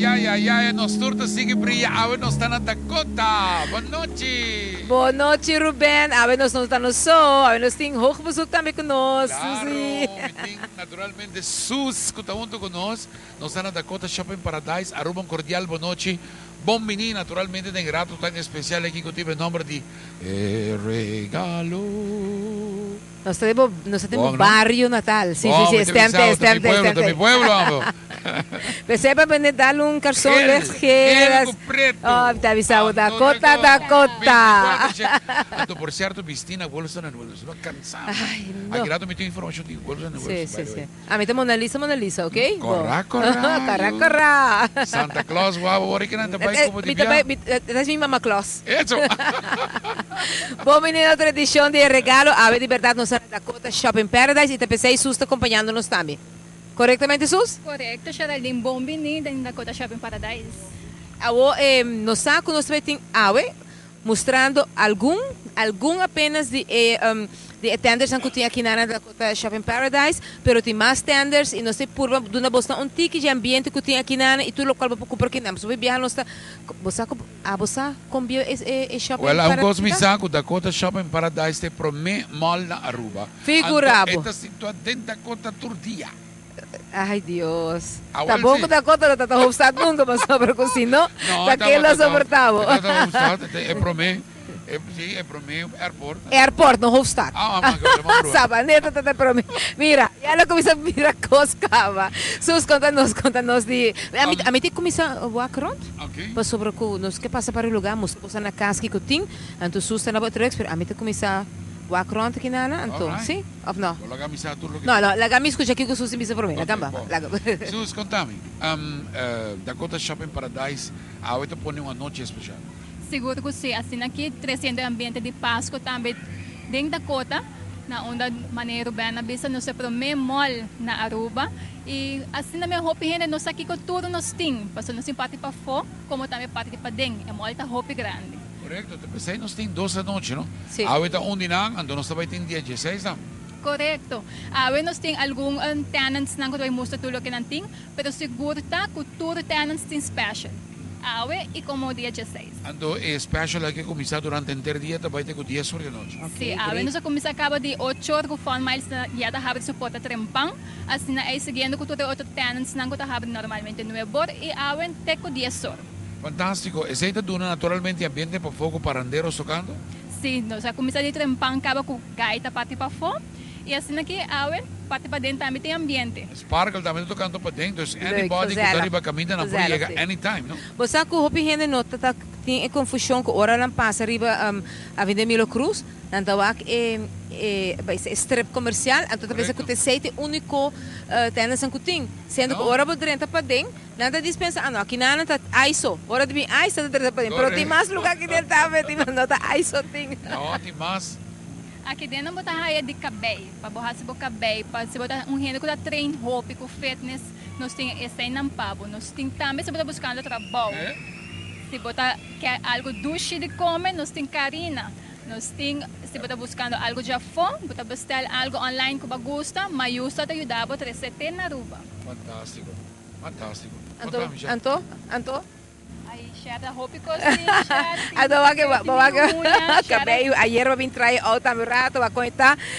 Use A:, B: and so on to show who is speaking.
A: ay, ay, ay, ay, nos tur ta sigui bria, awe nos ta na Dakota. Bon nochi.
B: Bon nochi, Ruben. Awe nos no ta nos so, awe nos tin hoog bezoek tambe cu nos.
A: Claro,
B: Susi.
A: mi tin naturalmente Sus cu ta hunto cu nos. Nos ta na Dakota Shopping Paradise, Aruba. Un cordial bon nochi. Bon bini naturalmente den rato tan especial aki cu tin e nomber di E Regalo.
B: Nos ta den bo, nos ta den bo
A: Bon, no?
B: bario natal. Sí, sí,
A: Bon,
B: sí,
A: mi ta
B: stem
A: bisa
B: te,
A: bo, ta
B: stem
A: mi
B: te,
A: pueblo,
B: stem
A: ta
B: te.
A: mi pueblo, amo.
B: P'esei pa bende dal un karson
A: Gel,
B: licht
A: gel
B: gel.
A: ku pretu.
B: Oh, mi ta bisa bo,
A: Anto
B: Dakota,
A: Dakota.
B: Dakota.
A: 24 she. Anto por cierto, Bistina Wilson and Wilson, no cansa.
B: Ay, no.
A: Aki rato mi tin informacion di Wilson and
B: Sí,
A: Wilson,
B: sí,
A: by the
B: sí.
A: way.
B: Ami ta Mona Lisa, Mona Lisa, ok? Bo.
A: Corra, corra,
B: Corra,
A: yu.
B: corra.
A: Santa Claus, guau, awor e kinan ta bai como di
B: Mi ta bai,
A: bia.
B: mi, dat is mi mama Claus.
A: Eso.
B: Bon bini na otro edicion di E Regalo. Awe di berdad nos ta na Dakota Shopping Paradise y ta pesey Sus ta acompañando nos tambe. Corectamente, Sus?
C: Corecto, Geraldine. Bon bini den Dakota Shopping Paradise.
B: Awo nos sa cu nos ta bai tin awe mustrando algun, algun apenas di e di e tendersnan cu tin aki na Dakota Shopping Paradise, pero tin mas tenders y nos ta purba duna bosnan un tiki dje ambiente cu tin aki nan y tur locual bo por cumpra aki nan. Pasobra hopi biaha nos ta, bo sa cu, abo sa con bieu e e shopping
A: Well, un cos mi
B: Paradise ta?
A: sa cu Dakota Shopping Paradise ta e prome mall na Aruba.
B: Figura
A: Anto e
B: bo.
A: ta situa den Dakota tur dia.
B: Ay Dios.
A: Ah,
B: Ta
A: wel
B: bon
A: si.
B: cu Dakota no ta ta hoofdstad nunca pasobra cu si no,
A: No,
B: ta
A: e
B: ke lo
A: tabata ta,
B: soporta bo.
A: e tabata hoofdstad, e ta e prome, e, si, e prome airport.
B: Airport, no hoofdstad.
A: Ah, ah, ma ke ma brua.
B: Sabaneta ta ta prome. Mira, ya lo cuminsa bira cos caba. Sus, conta nos, conta nos di, ami, ami tin cuminsa wak rond,
A: Ok.
B: pasobra cu nos ke pasa pa e lugar, mustra boso na cas kico tin, anto Sus ta na bo otro ex, pero ami ta cuminsa wak rond aki nana, anto,
A: Alright.
B: si? Of no?
A: Bo laga mi sa tur loke
B: No,
A: tin.
B: no, laga mi scucha kico Sus tin bisa prome. Laga
A: Ok,
B: mi,
A: bon.
B: laga.
A: Sus, conta mi, Dakota Shopping Paradise awe ta pone un anochi especial.
C: Sigur cu si, asina aki treciendo e ambiente di Pasco tambe den Dakota, na unda manera Ruben a bisa nos e prome mall na Aruba y asina mi hopi hende no sa kico tur nos tin, pasobra nos tin parti pafo como tambe parti di paden, e mall ta hopi grandi.
A: Korekto, ta p'esei nos tin dos anochi, no?
B: Sí.
A: Awe ta un di nan, anto nos ta bai tin dia dieseis nan.
C: Korekto. Awe nos tin algun tenantsnan ku ta bai mustra tur loke nan tin, pero sigur ta ku tur tenants tin special. Awe i komo dia 16.
A: Anto e special aki a kuminsá durante henter dia ta bai te ku 10 or di anochi.
C: Sí,
B: Ok,
C: awe
B: great.
C: nos a kuminsá kaba di ocho or ku Fun Miles ta ya ta habri su porta trempan, asina ei siguiendo ku tur e otro tenantsnan ku ta habri normalmente nuebe or i awe te ku 10 or.
A: Fantástiko! Esei ta duna naturalmente ambiente pafó ku paranderos tokando?
C: Sí, nos a kuminsá di trempan kaba ku gaita parti pafó i asina ki awe parti paden tambe tin ambiente.
A: Sparkle tambe ta tokando paden, dus
B: Leuk,
A: anybody ku ta
B: gezellig.
A: riba kaminda nan por
B: Gezellig,
A: yega
B: sí.
A: anytime, no?
B: Bo sa ku hopi hende no ta ta tin e konfushon ku ora nan pasa riba Avenida Emilio Cruz, Nan ta wak e e e strip comercial, anto ta pensa cu
A: Correcto.
B: ta esey ta e unico tendensen cu tin. Siendo cu
A: No.
B: ora bo drenta paden, nan ta dispensa, ah no, aki nan ta ISO. Ora di bin ISO ta drenta paden, pero tin
A: Correcto.
B: mas lugar aki den tambe, tin mas, no ta ISO tin.
A: No, tin mas.
C: Aki den nan bo ta haya di cabey, pa bo haci bo cabey, pa si bo ta un hende cu ta train hopi cu fitness, nos tin eseynan pa bo. Nos tin tambe si bo ta buscando trabou,
A: Eh?
C: si bo ta ke algo dushi di come, nos tin Carina. Nos tin, si bo ta buscando algo djafó, bo ta bestel algo online cu bo gusta, Mayusta ta yuda bo trece te na Aruba.
A: Fantastico, fantastico.
B: Anto,
A: Conta mi, Sher.
B: anto, anto?
C: Ay, Sher ta hopi cos tin, Sher. Tin
B: Anto wak,
C: tin
B: wak,
C: muña, Sher.
B: cabello, ayer bo a bin trae out tambe un rato, wak con e ta.